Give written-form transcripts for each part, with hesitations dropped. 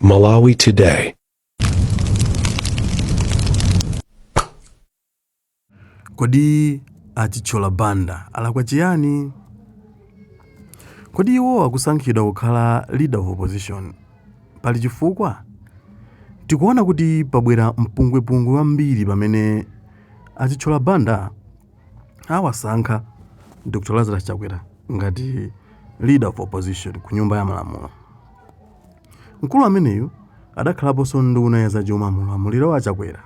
Malawi Today. Kodi a Chithyola Banda alakwa chiyani? Kodi iwo akusankhidwa kukhala Leader of Opposition pali chifukwa? Tikuona kuti pabwera mpungwepungwe wambiri pamene a Chithyola Banda awasankha Dr. Lazarus Chakwera ngati Leader of Opposition ku Nyumba ya Malamulo. Mkulu ameneyu adakhalaponso nduna ya zachuma mu ulamuliro wa Chakwera.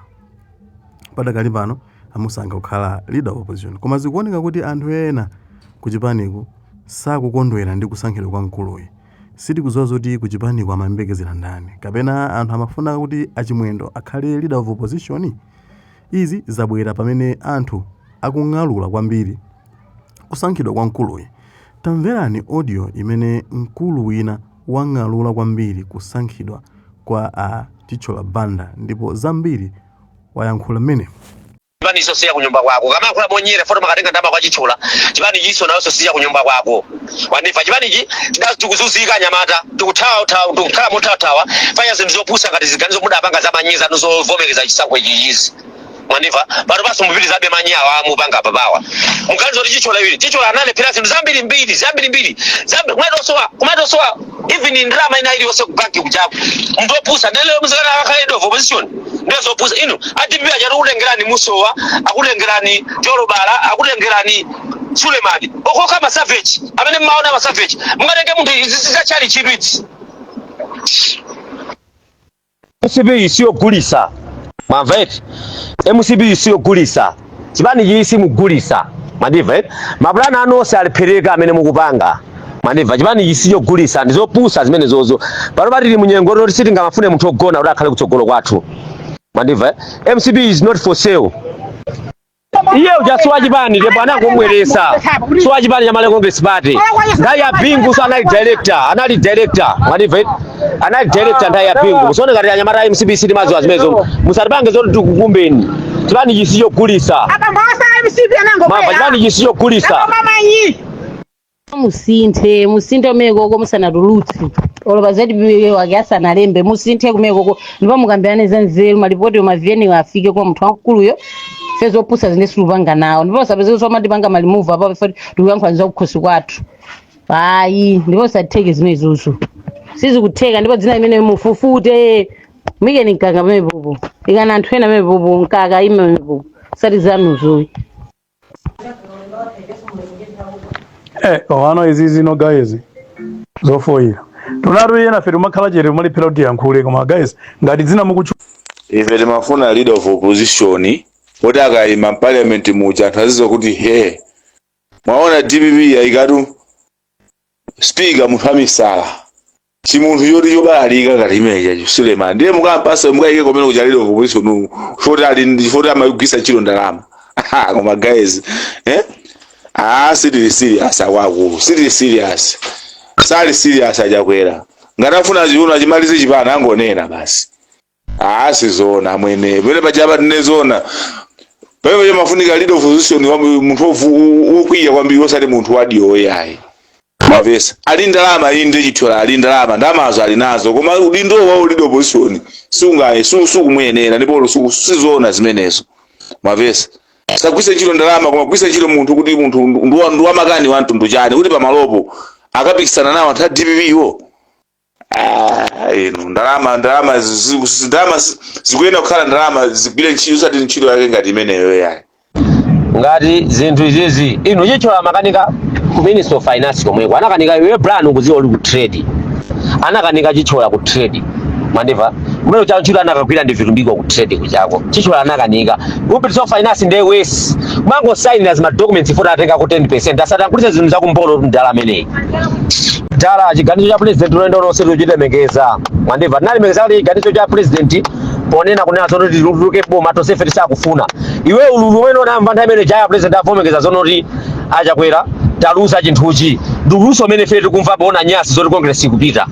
Padakali pano amusankha kukhala Leader of Opposition koma zikuoneka kuti anthu ena kuchipaniku sakukondwera ndi kusankhidwa kwa mkuluyu. Sitikudziwa zoti kuchipaniku amayembekezera ndani kapena anthu amafuna kuti a Chimwendo akhale Leader of Opposition? Izi zabwera pamene anthu akung'alula kwambiri kusankhidwa kwa mkuluyi. Tamverani audio imene mkulu wina wang'alula kwambiri kusankhidwa kwa a Chithyola Banda ndipo zambiri wayankhula mmenemo. Chipanicho si cha kunyumba kwako. Ukamayankhula monyera poti makatenga ndalama kwa Chithyola. Chipanichiso nawonso si cha kunyumba kwako. Wandimva chipanichi tikuzunzika anyamata tikuthawa tikukhala mothawathawa fanya zinthu zopusa ngati ziganizo mudapanga za manyi zanu zovomereza chisankho ichichizi. Mwandimva pano panso mupitizabe manyi awa mupanga papawa. Muganizo kuti Chithyola iwiri Chithyola analephera zinthu zambiri mbiri zambiri mbiri zambiri kumatosowa kumatosowa even ndalama ina iliyonse ku banki kuchako munthu opusa ndiye lero muzikana akhale leader of opposition ndiye zopusa inu a DPP aja akutengerani Musowa akutengerani Jolobala akutengerani Sulemani okokha ma savage amene mmaona ma savage mungatenge munthu izi zachali chidwi izi. Mcp siyogulisa mwamva eti mcp siyogulisa chipani chi simugulisa mwandimva eti mapulani anu onse alephereka amene mukupanga mwandimva chipani chi sichogulisa ndizopusa zimenezozo pano tili munyengo yoti sitingamafune munthu ogona kuti akhale kutsogolo kwathu mwandimva eh? Mcp is not for sale. Iye uja si wachipani ndipo anangomubweresa si wachipani cha Malawi Congress Party. Nthawi ya Bingu so anali director, anali director. Mwandimva eti? Anali director nthawi ya Bingu. Musaone ngati anyamata a MCP sitimadziwa zimenezo. Musatipange zoti tikukumbeni. Chipani ichi sichogulisa. Abambo asa MCP Mwamva anangobwera. chipani ichi sichogulisa. Mamanyi. Musinthe, musinthe kumenekoko musanatulutse olo pa ZB wake asanalembe, musinthe kumenekoko ndipo mukambirane za nzeru, malipoti ma VN afike kwa munthu wamkuluyo. Ife zopusa zine situpanga nawo ndipo sapezeke somatipanga ma remove apo ife tikuyankhula za kukhosi kwathu ayi, ndipo satheke zimenezozo, sizikutheka. Ndipo dzina limene mufufute muyikeni mkaka pamenepopo, ikani anthu ena pamenepopo, mkaka ime pamenepopo, sati zanuzoyi. Komano izi zino guys zofoyira tunatu ena fe timakhala chete kumalephera kuti tiyankhule koma guys ngati dzina mukutchu Ife timafuna leader of opposition oti akayima m'parliament muja anthu azidziwa kuti he mwaona DPP yayikatu speaker munthu wamisala chimunthu choti chobalalika ngati chimenecha Suleiman ndiye mukampasa mukayike komene kuja leader of opposition choti ali choti amagwisa ntchito ndalama. Koma guys, eh ah sitili serious akuluakulu, sitili serious, sali serious achakwera. Ngati afuna chiuno achimalize chipani angonena basi. Ah sizoona amwene, pamene paja pa tinezoona pamene paja mafunika leader of opposition munthu wokwiya kwambiri osati munthu wadiyo yayi. Mwamvesa ali ndalama inde Chithyola ali ndalama, ndalamazo ali nazo, koma udindo wa leader of opposition sungaye sukumuyenera ndipo sizoona zimenezo. Mwamvesa sagwise ntchito ndalama koma gwise ntchito munthu kuti munthu ndiwamakani wa mtundu chani kuti pamalopo akapikisana nawo anthu a DPP wo. Ah, inu ndalama ndalama ndalama zikuyenda kukhala ndalama zigwire ntchito osati ntchito yake ngati imeneyo yayi. Ngati zinthu izizi inu Chithyola amakanika ku Ministry of Finance komweko anakanika. Iwe Brian ukudziwa uli ku trade anakanika Chithyola ku trade, mwandimva? Kumene kucha ntchito anakagwira ndi Vitumbiko ku trade kuchako Chithyola anakanika ku Ministry of Finance ndiye wesi kumangosainira zima documents foti atenga ku 10% asatankulise zinthu zakumbolo mdala ameneyi dala. Chiganizo cha president ulendo lonse tikuchilemekeza, mwandimva? Tinalemekeza kuti chiganizo cha president ponena kunena zono kuti tituluke boma tonsefe tisakufuna iwe ululu umene unamva nthawi imene jaya president avomekeza zono kuti achakwera taluza chinthuchi ndi uluso umene ife tikumva poona nyasi zoti Congress ikupita.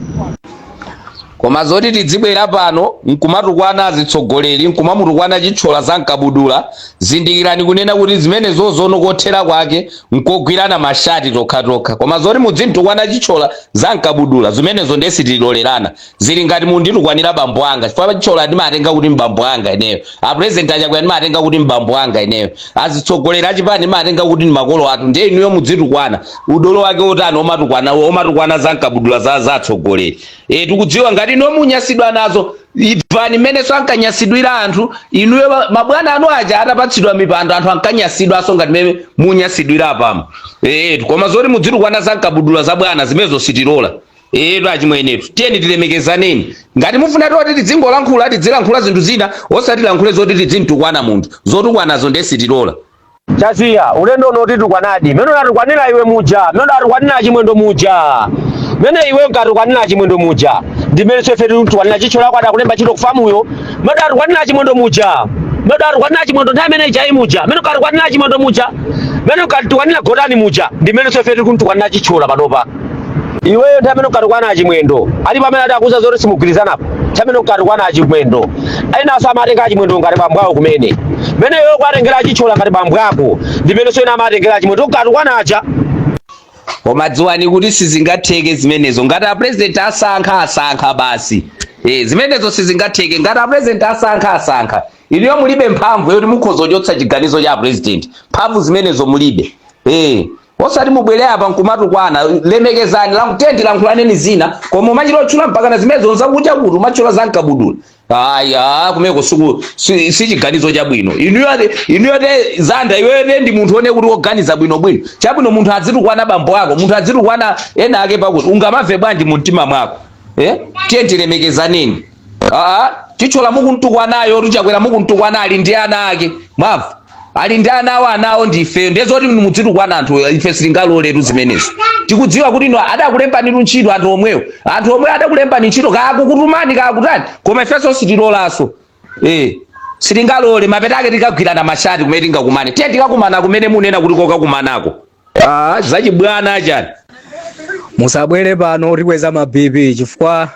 Koma zoti tidzibwera pano nkumatukwana azitsogoleri, nkumamutukwana Chithyola za mkabudula, zindikirani kunena kuti zimenezo zono kothera kwake nkogwirana mashati tokhatokha. Koma zoti mudzintukwana Chithyola za mkabudula, zimenezo ndiye sitilolerana. Zili ngati munditukwanira bambo anga, chifukwa Chithyola ndimatenga kuti mbambo anga ineyo, apresident Achakwera ndimatenga kuti mbambo anga ineyo, azitsogoleri achipani ndimatenga kuti ndi makolo athu. Ndiye inuyo mudzitukwana, udolo wake otani omatukwana za mkabudula za atsogoleri? Tikudziwa ngati inuyo munyasidwa nazo, ibvani mmenenso ankanyasidwira anthu inuyo. Mabwana anu aja atapatsidwa mipando, anthu ankanyasidwanso ngati mmene munyasidwira apamo. Koma zoti mudzitukwana za mkabudula za bwana, zimenezo sitilola. Achimwenetu, tiyeni tilemekezaneni. Ngati mufuna toti tidzingolankhula, tidzilankhula zinthu zina, osatilankhule zoti tidzintukwana munthu. Zotukwanazo ndiye sitilola. Chaziya, ulendo uno titukwanadi. Mene unatukwanira iwe muja, mene unatukwanira Chimwendo muja, mene iwe unkatukwanira Chimwendo muja, ndi mene ife titukwanira Chithyola kwada kulemba ntchito kufamuyo. Mene unatukwanira Chimwendo muja, mene unatukwanira Chimwendo nthawi imene ijayi muja, mene unkatukwanira Chimwendo muja, mene unkatukwanira Gotani muja, ndi mene ife tikuntukwanira Chithyola panopa. Iweyo nthawi imene unkatukwana Chimwendo, alipo amene adakuuza zoti simugwirizanapo? Nthawi imene unkatukwana Chimwendo, enanso amatenga Chimwendo ngati bambo awo kumene. Mene iweyo kuwatengera Chithyola ngati bambo ako, ndi menenso ena amatengera Chimwendo unkatukwana aja. Koma dziwani kuti sizingatheke zimenezo. Ngati apresident asankha, asankha basi. Zimenezo sizingatheke. Ngati apresident asankha, asankha. Inuyo mulibe mphamvu yoti mukhoza kuchotsa chiganizo cha president. Mphamvu zimenezo mulibe. Osati mubwere apa nkumatukwana. Lemekezani, tiye tilankhulaneni zina, koma umachita otchula mpakana zimenezo nzakucha kuti umatchula za mkabudula. Aya, kumeko siku si chiganizo chabwino. Inuyo te zanda, iweyo te ndi munthu one kuti woganiza bwinobwino. Chabwino, munthu adzitukwana bambo ako, munthu adzitukwana ena ake pakuti ungamamve bwanji mu mtima mwako? Tiye tilemekezaneni. Aa, Chithyola mukuntukwanayo, Tuchakwera mukuntukwana, ali ndi ana ake, mwamva? Ali ndi ana awo, anawo ndi ifeyo. Ndiye zoti mudzitukwana anthu, ife sitingaloletu zimenezo. Tikudziwa kuti ino adakulembani ntchito anthu omwewo, anthu omwewo adakulembani ntchito, kakukutumani kakutani, koma ifenso sitilolanso. Sitingalole. Mapetake tikagwirana mashati kumene tingakumane. Tiye tikakumana kumene munena kuti kokakumanako. Ah, zachibwana chani? Musabwere pano tikweza ma BP, chifukwa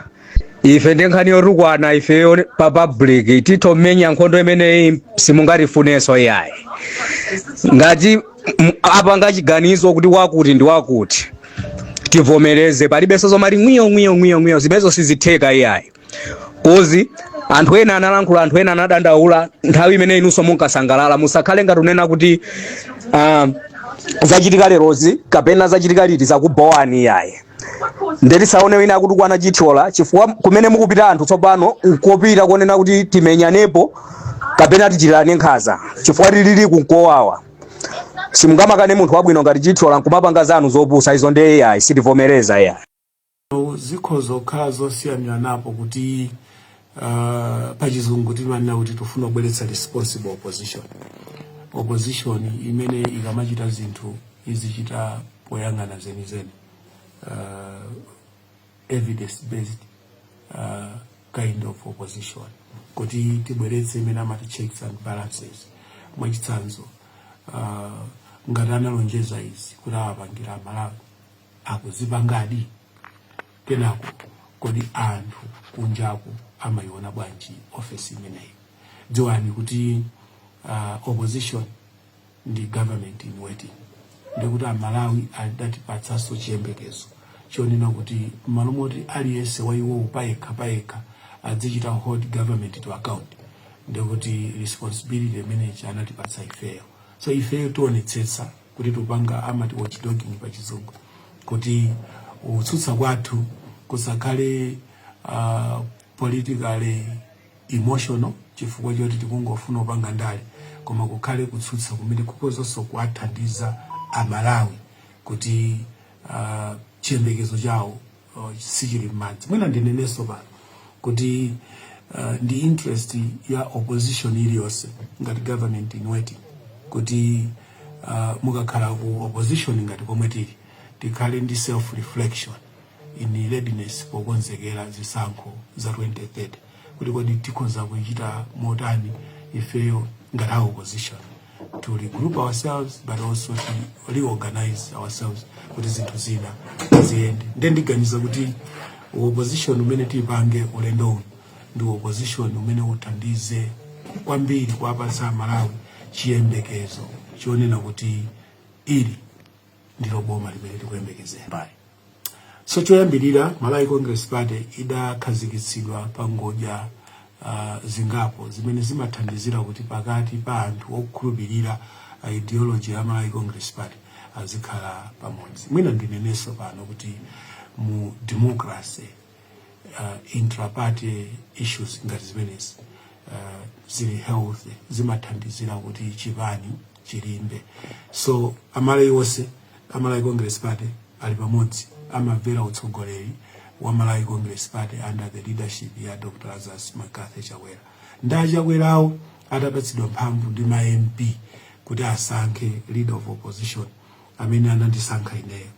ife ndi nkhani yotukwana ifeyo pa public titomenya nkhondo imeneyi, simungatifunenso iyayi. Ngati apanga chiganizo kuti wakuti ndi wakuti, tivomereze. Palibenso zomati ngwiyo ngwiyo ngwiyo ngwiyo, zimenezo sizitheka iyayi. 'Cause anthu ena analankhula, anthu ena anadandaula nthawi imene inunso munkasangalala. Musakhale ngati unena kuti zachitika lerozi kapena zachitika liti zakubowani iyayi. Ndetisaone wina akutukwana Chithyola, chifukwa kumene mukupita anthu tsopano nkopita kuonena kuti timenyanepo kapena tichitane nkhaza, chifukwa tilili kunkowawa. Simungamakane munthu wabwino ngati Chithyola nkumapanga zanu zopusa izo. Ndiye iyayi, sitivomereza iyayi. Zikhoza kukhala zosiyaniranapo kuti pachizungu timanena kuti tifuna kubweretsa responsible opposition, opposition imene ikamachita zinthu izichita poyang'ana zenizeni, evidence based kind of opposition, kuti tibweretse imene amati checks and balances. Mwachitsanzo, ngati analonjeza izi kuti awapangira Amalawi, akuzipangadi? Kenako kodi anthu kunjaku amayiona bwanji ofesi imeneyi? Dziwani kuti opposition ndi government in waiting, ndikuti Amalawi adatipatsanso chiyembekezo chonena kuti m'malo moti aliyense wa iwowo payekha payekha adzichita hold government to account, ndikuti responsibility imeneyi anatipatsa ifeyo. So ifeyo tionetsetsa kuti tupanga amati watchdogging pa Chizungu, kuti kutsutsa kwathu kusakhale politically emotional chifukwa choti tikungofuna kupanga ndale, koma kukhale kutsutsa kumene kukozanso kuwathandiza Amalawi kuti chiyembekezo chawo sichili m'madzi. Mwina ndinenenso pano kuti ndi interest ya opposition iliyonse ngati government in waiting kuti mukakhala ku opposition ngati komwe tili, tikhale ndi self reflection in readiness pokonzekera zisankho za 2030, kuti kodi tikhoza kuchita motani ifeyo ngati a opposition to regroup ourselves but also to reorganize ourselves kuti zinthu zina ziyende. Ndiye ndiganiza kuti Opposition umene tipange ulendo uno ndi opposition umene uthandize kwambiri kuwapatsa Malawi chiyembekezo chonena kuti ili ndilo boma limene tikuyembekezera. So choyambirira, Malawi Congress Party idakhazikitsidwa pa ngodya zingapo zimene zimathandizira kuti pakati pa anthu okhulupirira ideology ya Malawi Congress Party azikhala pamodzi. Mwina ndinenenso pano kuti mu democracy, intraparty issues ngati zimenezi zili healthy, zimathandizira kuti chipani chilimbe. So Amalawi onse a Malawi Congress Party ali pamodzi, amamvera utsogoleri wa Malawi Congress Party under the leadership ya Dr Lazarus McCarthy Chakwera. Ndi aChakwerawo atapatsidwa mphamvu ndi ma MP kuti asankhe leader of opposition amene anandisankha ineyo.